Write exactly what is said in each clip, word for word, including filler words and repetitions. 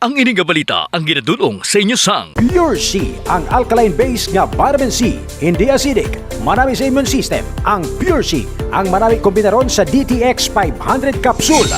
Ang ini nga balita ang ginadul-ong sa inyo sang Pure C, ang alkaline base nga vitamin C, hindi acidic, manami sa immune system. Ang Pure C, ang manami kombinaron sa D T X five hundred capsule.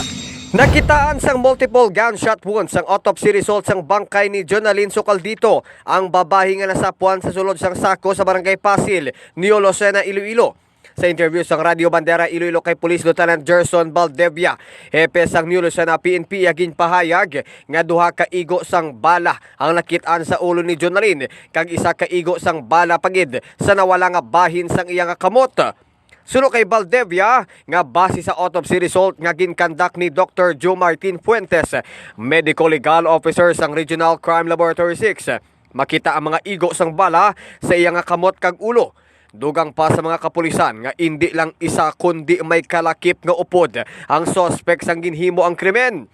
Nakitaan sang multiple gunshot wounds ang autopsy result sang bangkay ni Jonalyn Socaldito, ang babayi nga nasapuan sa sulod sang sako sa Barangay Pasil, New Lucena, Iloilo. Sa interview sang Radyo Bandera Iloilo kay Police Lieutenant Gerson Baldevia, hepe sang New Lucena P N P, iya ginpahayag nga duha ka igo sang bala ang nakit-an sa ulo ni Jonalyn, kag isa ka igo sang bala pa gid sa nawala nga bahin sang iya nga kamot. Suno kay Baldevia, nga base sa autopsy result nga ginkandak ni Doktor Joe Martin Fuentes, Medical Legal Officer sang Regional Crime Laboratory six, makita ang mga igo sang bala sa iya nga kamot kag ulo. Dugang pa sa mga kapulisan nga indi lang isa kundi may kalakip nga upod ang suspek sang ginhimo ang krimen.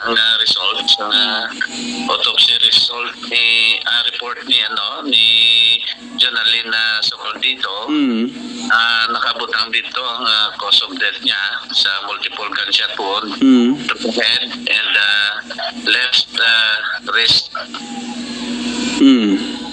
Ang, ah, result sa, ah, autopsy result ni, ah, report ni, ano, ni Jonalyn, ah, Socaldito, Mm. ah, nakabutang dito ang, ah, cause of death niya sa multiple gunshot wound Mm. to the head and, ah, left, ah, wrist. Mm.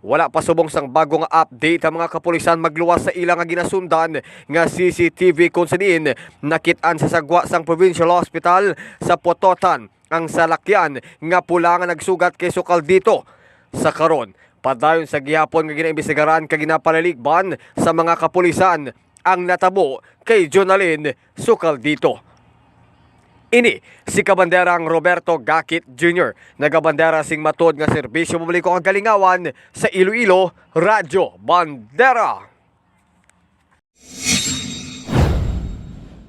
Wala pa subong sang bago nga update ang mga kapulisan magluwas sa ila nga ginasundan nga C C T V, kon sa diin nakit-an sa sagwa sang Provincial Hospital sa Pototan ang salakyan nga pula nga nagsugat kay Socaldito. Sa karon, padayon sa gihapon nga ginaimbestigaran kag ginapalaligban sa mga kapulisan ang natabo kay Jonalyn Socaldito. Ini si Kabanderang Roberto Gakit Junior, nagabandera sing matuod nga serbisyo publiko kag kalingawan sa Iloilo, Radyo Bandera.